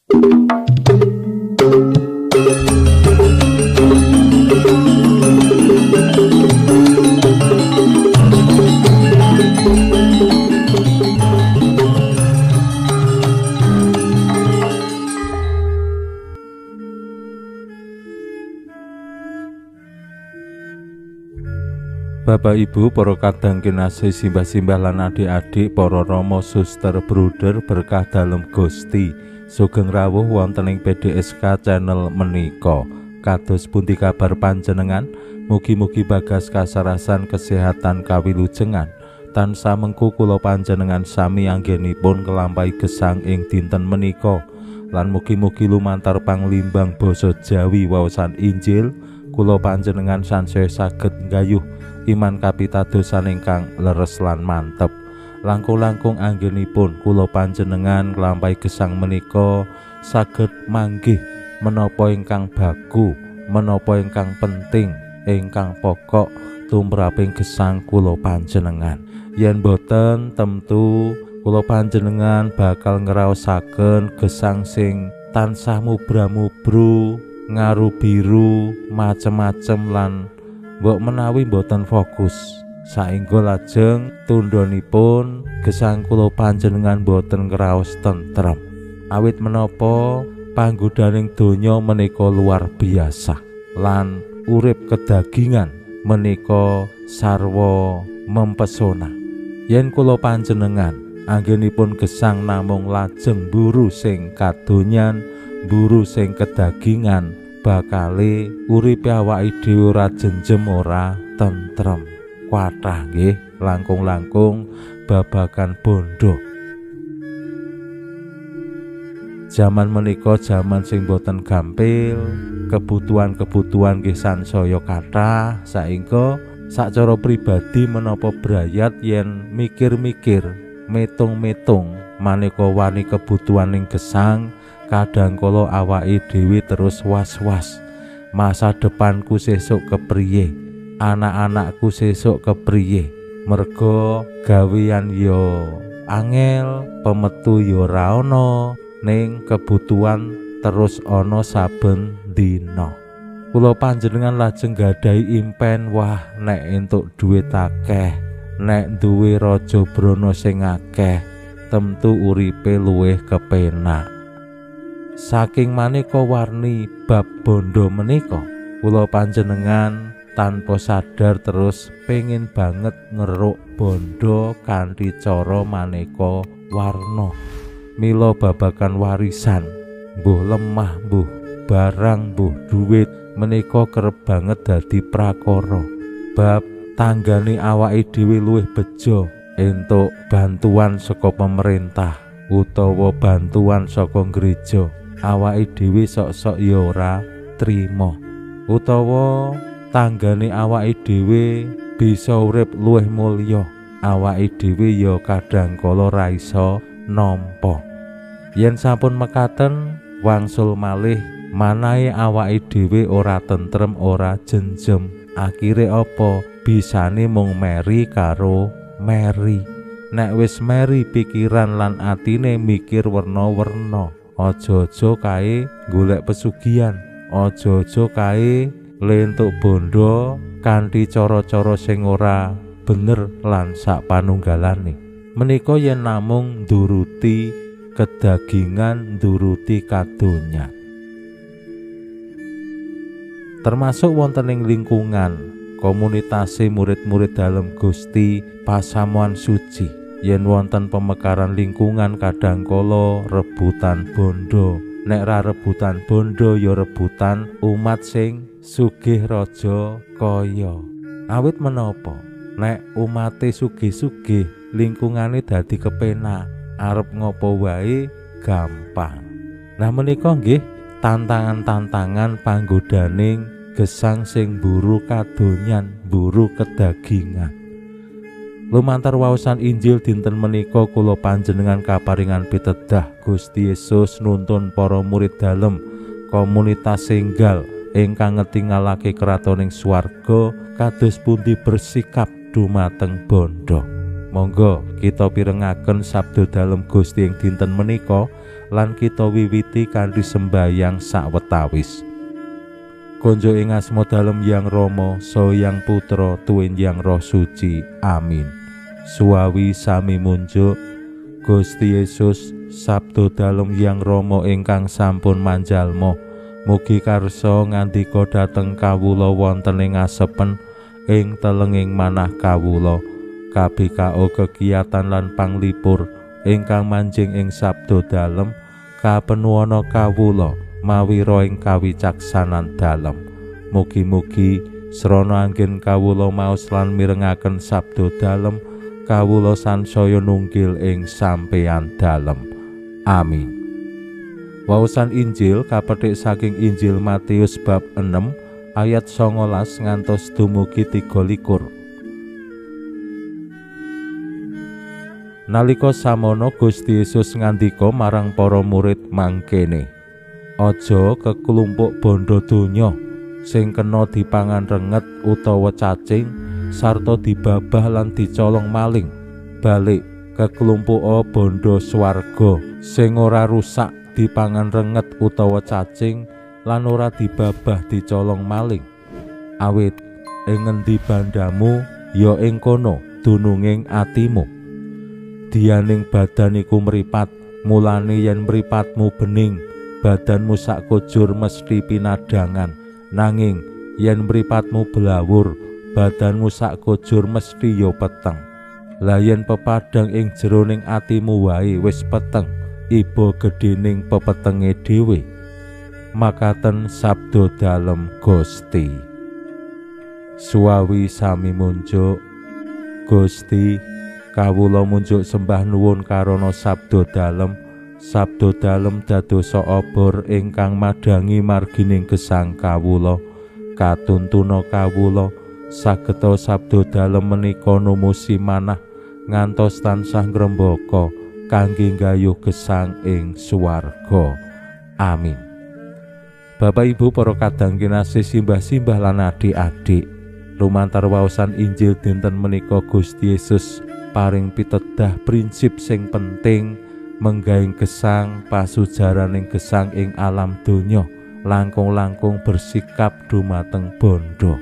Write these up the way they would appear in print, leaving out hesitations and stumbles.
Bapak Ibu, para kadang kinasih, simbah-simbah lan adik-adik, para rama, suster, bruder, berkah dalem Gusti. Sugeng rawuh wonten ing PDSK channel menika. Kados pundi kabar panjenengan? Mugi-mugi bagas kasarasan kesehatan kawilujengan. Tansah mengku kula panjenengan sami anggenipun nglampahi gesang ing dinten menika. Lan mugi-mugi lumantar panglimbang basa Jawi waosan Injil kula panjenengan sansaya saged nggayuh iman kapitadosan ingkang leres lan mantep. Langkung-langkung anggenipun kula panjenengan nglampahi gesang menika saged manggih menapa ingkang baku, menapa ingkang penting, ingkang pokok tumraping gesang kula panjenengan. Yen boten tentu kula panjenengan bakal ngraosaken gesang sing tansah mubra-mubru, ngaru biru, macem-macem lan mbok menawi mboten fokus. Saengga lajeng tundhonipun gesang kula panjenengan boten ngraos tentrem. Awit menapa panggodaning donya menika luar biasa lan urip kedagingan menika sarwa mempesona. Yen kula panjenengan anggenipun gesang namung lajeng mburu sing kadonyan, mburu sing kedagingan, bakale uripe awake dhewe ora jenjem, ora tentrem. Kathah nggih langkung-langkung babagan bondo. Jaman menika jaman sing boten gampil, kebutuhan-kebutuhan nggih sansaya kathah. Saengga sacara pribadi menapa brayat yen mikir-mikir, metung-metung maneka wani kebutuhan ing gesang, kadang kala awake dhewe terus was-was. Masa depanku sesuk kepriye? Anak-anakku sesuk kepriye? Merga gawean yo angel, pemetu yo ora ana, ning kebutuhan terus ana saben dina. Kula panjenengan lajeng gadahi impen, wah nek entuk duit akeh, nek duwe raja brana sing akeh, tentu uripe luwih kepenak. Saking maneka warni bab bondo menika, kula panjenengan tanpa sadar terus pengin banget ngeruk bondo kanthi cara maneka warna. Mila babagan warisan, mbuh lemah, mbuh barang, mbuh duit menika kerep banget dadi prakara. Bab tanggane awake dhewe luwih bejo entuk bantuan saka pemerintah utawa bantuan saka gereja, awake dhewe sok-sok ya ora trima. Utawa tanggane awake dhewe bisa urip luwih mulya, awake dhewe ya kadang kala ra iso nampa. Yen sampun mekaten wangsul malih manahe awake dhewe ora tentrem, ora jenjem. Akhire apa? Bisane mung meri karo meri. Nek wis meri pikiran lan atine mikir werna-werna. Aja-aja kae golek pesugihan, aja-aja kae lentuk bondo kanthi cara-cara sing ora bener lan sak panunggalane. Menika yen namung nduruti kedagingan, nduruti kadonyan. Termasuk wonten ing lingkungan komunitase murid-murid dalem Gusti pasamuan suci. Yen wonten pemekaran lingkungan kadang kala rebutan bondo. Nek ra rebutan bondo ya rebutan umat sing sugih raja kaya. Awit menapa? Nek umate sugih-sugih, lingkungane dadi kepenak, arep ngopo wae gampang. Nah menika nggih tantangan-tantangan panggodaning gesang sing mburu kadonyan, mburu kedagingan. Lumantar waosan Injil dinten menika kula panjenengan kaparingan pitedah Gusti Yesus nuntun para murid dalem komunitas enggal ingkang ngetingalake kratoning swarga kados pundi bersikap dumateng bondo. Monggo kita pirengaken sabda dalem Gusti ing dinten menika. lan kita wiwiti kanthi sembayang sawetawis. Konjo ing asma dalem Yang Rama, saha Yang Putra, tuwin Yang Roh Suci. Amin. Suwawi sami munjuk Gusti Yesus, sabda dalem Yang Rama ingkang sampun manjalma, mugi karsa ngandika dhateng kawula wonten ing asepen ing telenging manah kawula. KBKO kegiatan lan panglipur ingkang manjing ing sabda dalem kapenuwana kawula mawi roh ing kawicaksanan dalem. Mugi-mugi srana anggen kawula maos lan mirengaken sabda dalem, kawula sansaya nunggil ing sampeyan dalem. Amin. Waosan Injil kapetik saking Injil Matius bab 6 ayat 19 ngantos dumugi 23. Nalika samono Gusti Yesus ngandika marang para murid mangkene, aja keklumpuk bondo donya sing kena dipangan renget utawa cacing sarta dibabah lan dicolong maling. Balik keklumpuka bondo swarga sing ora rusak dipangan renget utawa cacing lan ora dibabah dicolong maling. Awit ing ngendi bandamu ya ing kono dununging atimu. Dianing badan iku mripat, mulane yen mripatmu bening, badanmu sakujur mesti pinadangan. Nanging yen mripatmu blawur, badanmu sakujur mesti ya peteng. Lah yen pepadang ing jeroning atimu wae wis peteng, iba gedhening pepetenge dhewe. Makaten sabda dalem Gusti. Suwawi sami munjuk Gusti, kawula munjuk sembah nuwun karana sabda dalem. Sabda dalem dadosa obor ingkang madhangi margining gesang kawula. Katuntuna kawula sageta sabda dalem menika numusi manah ngantos tansah ngrembaka kangge nggayuh gesang ing swarga. Amin. Bapak Ibu para kadang kinasih, simbah-simbah lan adik-adik, lumantar waosan Injil dinten menika Gusti Yesus paring pitedah prinsip sing penting menggaing gesang pasujaraning gesang ing alam donya, langkung-langkung bersikap dumateng bondo.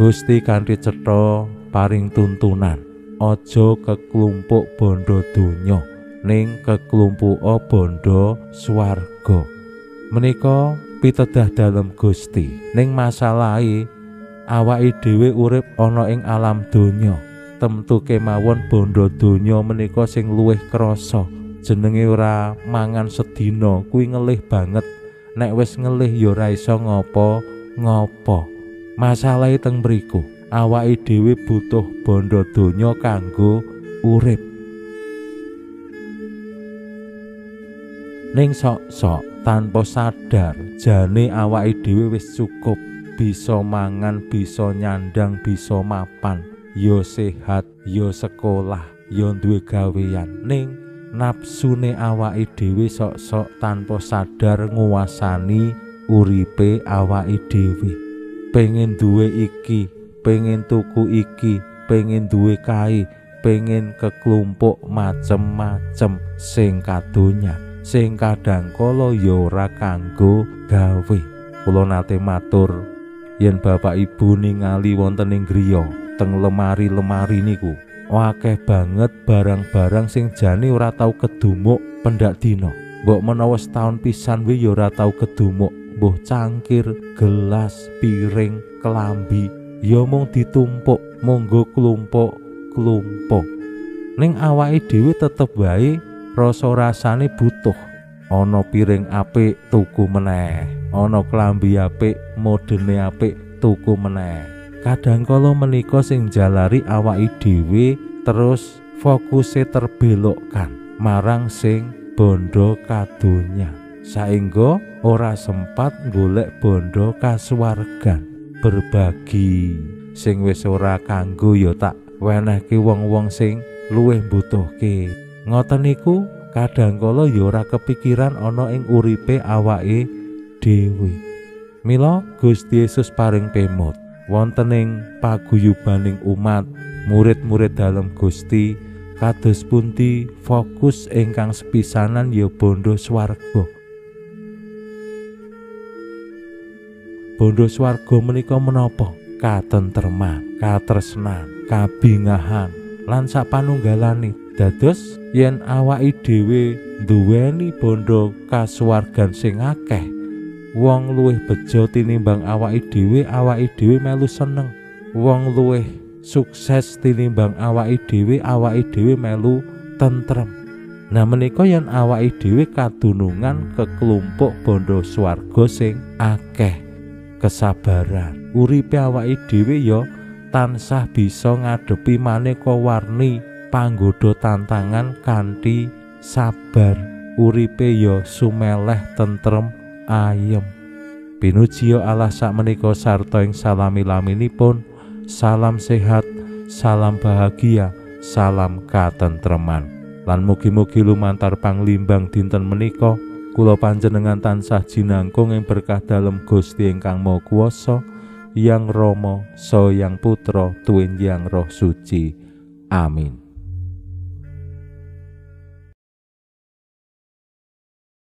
Gusti kanthi cetha paring tuntunan, aja keklumpuk bondo donya, ning keklumpuka bondo swarga. Menika pitedah dalem Gusti. Ning masalahe awake dhewe urip ana ing alam donya, temtu kemawon bondo donya menika sing luwih krasa. Jenenge ora mangan sedina kuwi ngelih banget. Nek wis ngelih ya ora iso ngopo-ngopo. Masalahe teng mriku, awake dhewe butuh bondo donya kanggo urip. Ning sok-sok tanpa sadar jane awake dhewe wis cukup, bisa mangan, bisa nyandang, bisa mapan, ya sehat, ya sekolah, ya duwe gawean. Ning nafsune awake dhewe sok-sok tanpa sadar nguasani uripe awake dhewe. Pengen duwe iki, pengen tuku iki, pengen duwe kae, pengen keklumpuk macem-macem sing kadonya, sing kadang kala ya ora kanggo gawe. Kula nate matur yen bapak ibu ningali wonten ing griya teng lemari-lemari niku akeh banget barang-barang sing jane ora tau kedumuk pendak dina. Mbok menawa setahun pisan we ya ora tau kedumuk, mbuh cangkir, gelas, piring, kelambi, ya mung ditumpuk, monggo klumpuk-klumpuk. Ning awake dhewe tetep wae rasa-rasane butuh. Ana piring apik tuku meneh, ana klambi apik, modene apik tuku meneh. Kadang kala menika sing jalari awake dhewe terus fokuse terbelokkan marang sing bondo kadonya, saengga ora sempat golek bondo kasuwargan. Berbagi sing wis ora kanggo ya tak wenehke wong-wong sing luwih mbutuhke. Ngoten niku kadang kala ya ora kepikiran ana ing uripe awake dhewe. Mila Gusti Yesus paring pemut wonten ing paguyubaning umat, murid-murid dalem Gusti Kados pundi fokus ingkang sepisanan ya bondo swarga. Bondo swarga menika menapa? Katentreman, katresnan, kabingahan lan sapanunggalane. Dados yen awake dhewe nduweni bondo kasuwargan sing akeh, wong luwih bejo tinimbang awake dhewe, awake dhewe melu seneng. Wong luwih sukses tinimbang awake dhewe, awake dhewe melu tentrem. Nah menika yen awake dhewe kadunungan keklumpuk bondo swarga sing akeh, kesabaran, uripe awake dhewe ya tansah bisa ngadepi maneka warni panggoda tantangan kanthi sabar, uripe ya sumeleh tentrem ayem. Pinuji Allah sakmenika sarta ing salami-laminipun. Salam sehat, salam bahagia, salam katentreman. Lan mugi-mugi lumantar panglimbang dinten menika kula panjenengan tansah jinangkung ing berkah dalem Gusti ingkang Maha Kuwasa, Yang Rama, Saha Yang Putra, tuwin Yang Roh Suci. Amin.